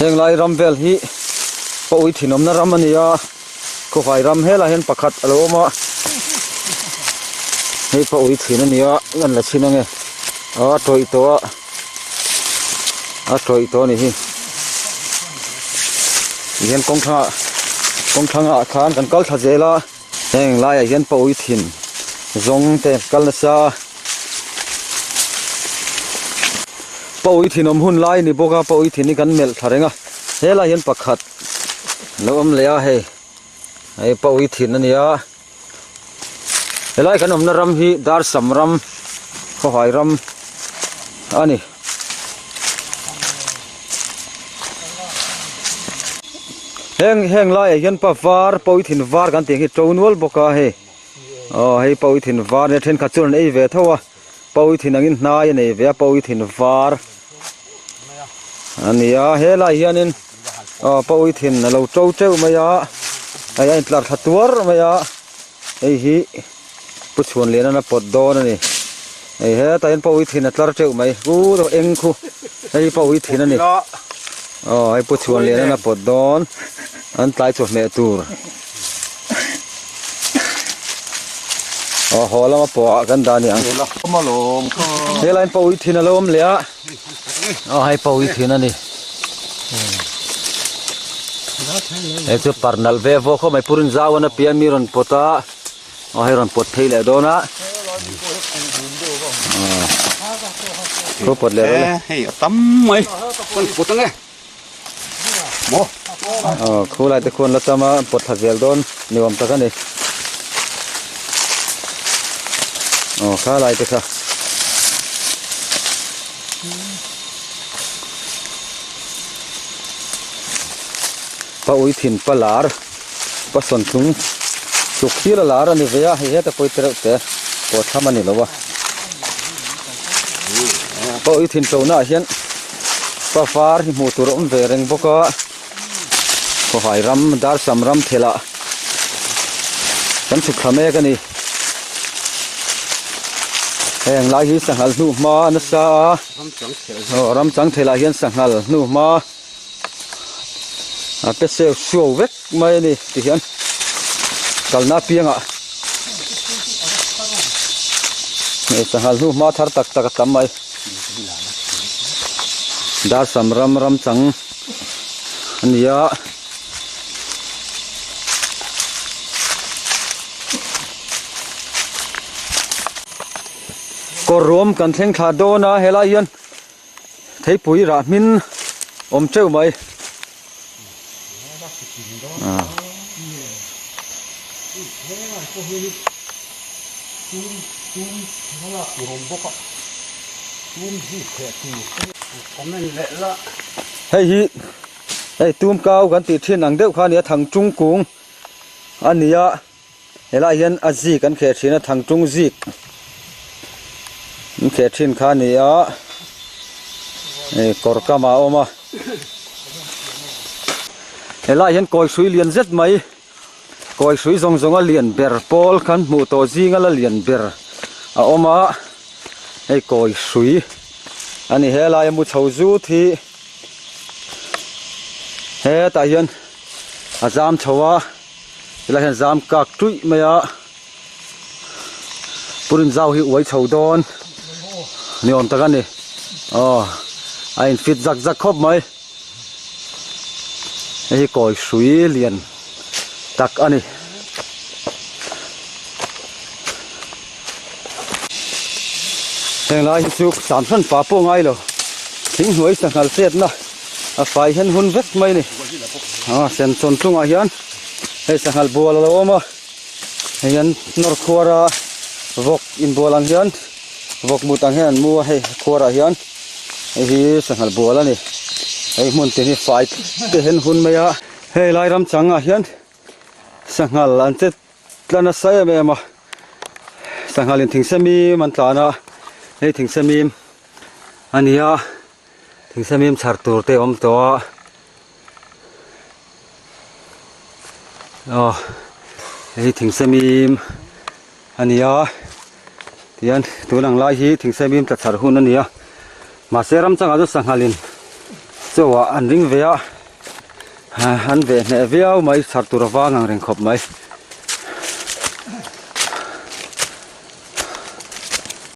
Heng lai ram vel hi pawi thinawmna ram a ni a, khawhai ram helai hian pakhat a lo awm a, hei pawi thin a ni a, kan la chhin ange a tawih tawh a, a tawih tawh a ni hi. Tihian kawng thlangah kawng thlangah khan kan kal thla zel a. Heng laiah hian pawi thin zawng te kal nasa a, pawi thin awm hun lai a ni bawk a, pawi thin hi kan melh thla reng a, helai hian pakhat lo awm leh a hei, hei pawi thin a ni a, helai kan awmna ram hi Darsam ram khawhai ram a ni. Heng heng laiah hian pa var pawithin var kan tih ang hi to nual bawk a hei aw hei pawithin var nia thenkhat chuan an ei ve tho a pawithin angin hnai a nei ve a pawithin var a ni a helaiah hianin aw pawithin a lo to teuh mai a hei a intlar thla tuar mai a hei hi. Pu Chhuanliana'n a pawt dawn a ni. Hei hetah hian pawi thin a tlar teuh mai. Pu deuh eng khu hei hi pawi thin a ni. Aw hei Pu Chhuanliana'n a pawt dawn. An tlai chawhmeh tur. Aw haw lama pawhah kan dah a ni ang. Helaiin pawi thin a lo awm leh a. Aw hei pawi thin a ni. Hei chu par nalh ve vawk khawp mai. Pu Rinzaua'n a pian mi rawn pawt a. Aw hei rawn pawt phei leh dawn a. Aw pawt leh dawn e. Hei a tam mai. Kan pawt ange. Maw. Aw khulai te khuan la tam a pawt thla zel dawn ni awm tak a ni. Aw kha lai te kha. Pa ui thin pa lar. Pa sawn tlung tluk thil a lar a ni ve a, hei heta pawi te reuh te pawh tham a ni lo a. Pa ui thin ṭo naah hian pa var hi hmuh tur a awm ve reng bawk a, khawhai ram darsam ram thelah kan chhuk thla mek a ni. Heng lai hi sanghal hnuhma a nasa a, aw ram chang thelah hian sanghal hnuhma. A pe seu suau vek mai a ni ti hian kalna apiangah hei sanghal hnu hma thar tak tak a tam mai darsam ram ram chang a ni a. Kawr ruam kan thleng thla dawn a helai hian. Theipui rah hmin awm teuh mai. Hei hi hei tum kau kan tih thin ang deuh kha a ni a thangtung kung a ni a. Helaiah hian a zik an kheh thin a thangtung zik an kheh thin kha a ni a ih kawr kamah a awm a helaiah hian kawi hrui lian zet mai kawi hrui zawng zawng a lian ber pawl khan hmuh tawh zinga la lian ber a awm a hei kawi hrui a ni helaia mu chho zut hi hetah hian a zam chho a. Helai hian zam kak tuih mai a, purin zau hi uai chho dawn ni awm tak a ni aw a in fit zak zak khawp mai hei hi kawi hrui lian tak a ni. Heng lai hi chu sam hran pa pawh ngai lo thing hnuai sanghal chetna a fai hian hun vek mai a ni a sen chawn tlungah hian hei sanghal bual a lo awm a hei hian nawr khuar a vawk inbual ang hian vawk mut ang hian an mu a hei khuarah hian hei hi sanghal bual a ni hei hmun te hi fai te hian hun mai a hei lai ram changah hian sanghal an che tla nasa em em a sanghal in thingsemim an tlan a hei thingsemim a ni a thingsemim chhar tur te a awm tawh a aw hei thingsemim a ni a tihian tun ang lai hi thingsemim tla chhar hun a ni a mahse ram changah chuan sanghal in. Chaw ah an ring ve a, an veh hneh viau mai chhar tur a vang ang reng khawp mai.